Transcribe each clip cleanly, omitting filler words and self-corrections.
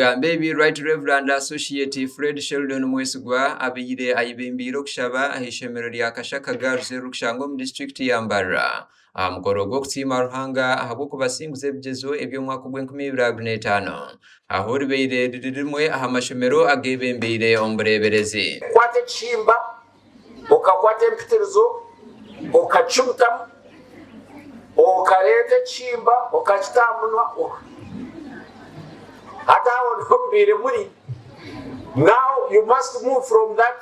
Okugamba ebi, Right Rev. Associate Fred Sheldon Mwesigwa abaire ayebembeire okushaba ah'eishomero rya Kashaka Girls eririkushangwa omu disiturikiti ya Mbarara aha mukoro gw'okusiima Ruhanga ahabw'okubasinguza ebigyezo eby'omwaka ogw'enkumi ibiri 25 ahu ribaire riri rimwe aha mashomero ageebembeire omu bureeberezi. Kwata ekihimba, okakwata empitirizo, okakibutamu, okareeta ekihimba okakita aha munwa. Hati aho niho mubaire muri. Now you must move from that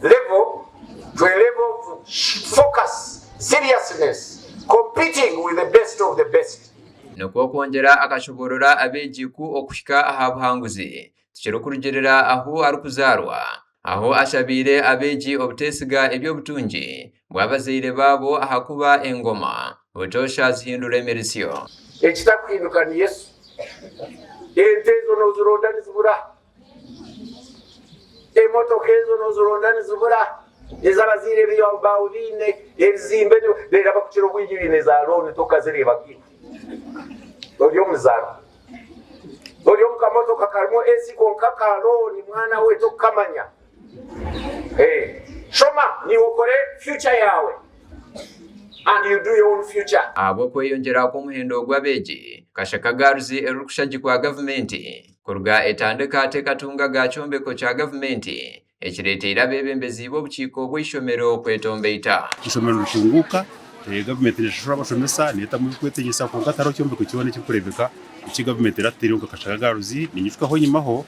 level to a level of focus, seriousness, competing with the best of the best. Nikwo kwongyera akashoboorora abeegi ku okuhika aha buhanguzi tikirikurugiirira ahu arikuzaarwa, ahu ashabiire abeegi obuteesiga eby'obutungi bw'abazaire baabo ahakuba engoma butoosha zihindura emirisyo. Ekitakuhinduka ni Yesu. Ente ezo nozironda nizibura. Emotoka ezo nozironda nizibura. Ezi abazaire baawe baine, ebizimbe reero abakukira obwingi baine za looni tokazireeba nkaitwe. Ori omuzaano. Ori omu kamotoka karimu AC kwonka ka looni mwana we tokukamanya. Shoma niiwe okore future yaawe and you do your own future. Ahabw'okweyongyera kw'omuhendo gw'abeegi, Kashaka Girls erikushagikwa gavumenti kuruga etandika tekatunga ga kyombeko kya gavumenti ekireteire abeebembezi b'obukiiko bw'eishomero kwetombeita. Eishomero niritunguuka, gavumenti neeshashura abashomesa, neetamu ebirikwetengyesa kwonka tihariho kyombeko kyona ekirikureebeka eki gavumenti eratutaireho nka Kashaka Girls. Ninyijuka aho enyimaho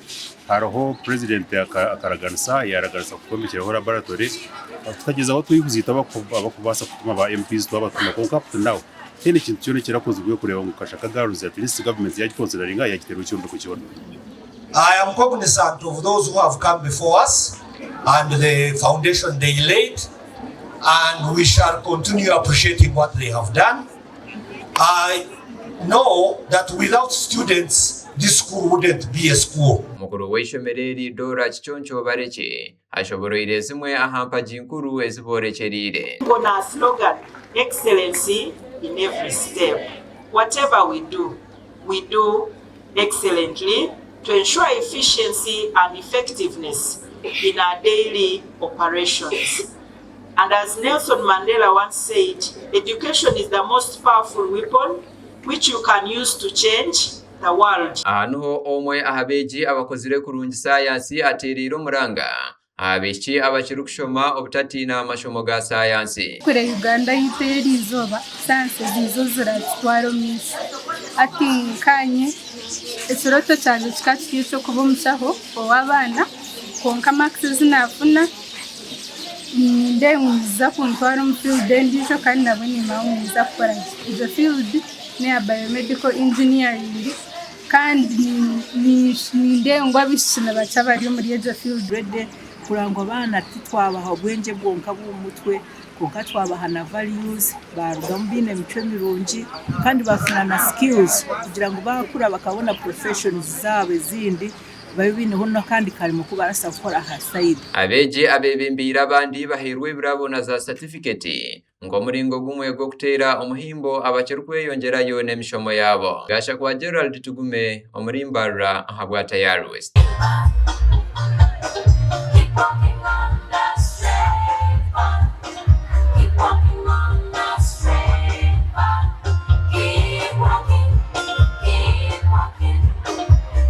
hariho purezidenti akaraganisa yaaraganisa kutwombekyeraho laboratory, tukagyezaho tweihuza itwe abarikubaasa kutuma ba MPs twabatuma kwonka up to now tihaine kintu kyona ekirakozirwe kureeba ngu Kashaka Girls at least gavumenti yagikonsidaringa yagiteeraho ekyombeko kyona. I am cognizant of those who have come before us and the foundation they laid and we shall continue appreciating what they have done. I know that without students this school wouldn't be a school. Mukuru w'eishomero eri, Dorah Kiconco Barekye, ashoboroire zimwe aha mpagi nkuru ezi boorekyereire. On our slogan, Excellency in every step. Whatever we do, we do excellently to ensure efficiency and effectiveness in our daily operations. And as Nelson Mandela once said, education is the most powerful weapon which you can use to change the world. Aha niho omwe aha beegi abakozire kurungi saayansi ateereire omuranga aha baishiki abakirikushoma obutatiina mashomo ga saayansi. Kure Uganda yaitu ey'eri izooba, sayansi ezi nizo ziratutwara omu maisho. Hati nkaanye ekirooto kyangye kikaba kiri eky'okuba omushaho ow'abaana kwonka marks ezi naafuna nindeeba ngu niziza kuntwara omu field endiijo kandi nabwo nimanya ngu ninza kukora gye. Egyo field n'eya biomedical engineering kandi nindeeba ngu abaishiki nibakye abari omuri egyo field. Ready kureba ngu abaana titwabaha obwengye bwonka bw'omu mutwe kwonka twabaha na values barugamu baine emicwe mirungi kandi bafuna na skills kugira ngu bakura bakabona professions zaabo ezindi babe baineho n'akandi karimo ku barabaasa kukora aha sayidi. Abeegi abeebembeire abandi bahairwe ebirabo na za satifiketi nk'omuringo gumwe gw'okuteera omuhimbo abakirikweyongyerayo n'emishomo yaabo. Gashakwa Gerald Tugume omuri Mbarara ahabwa Tayari West.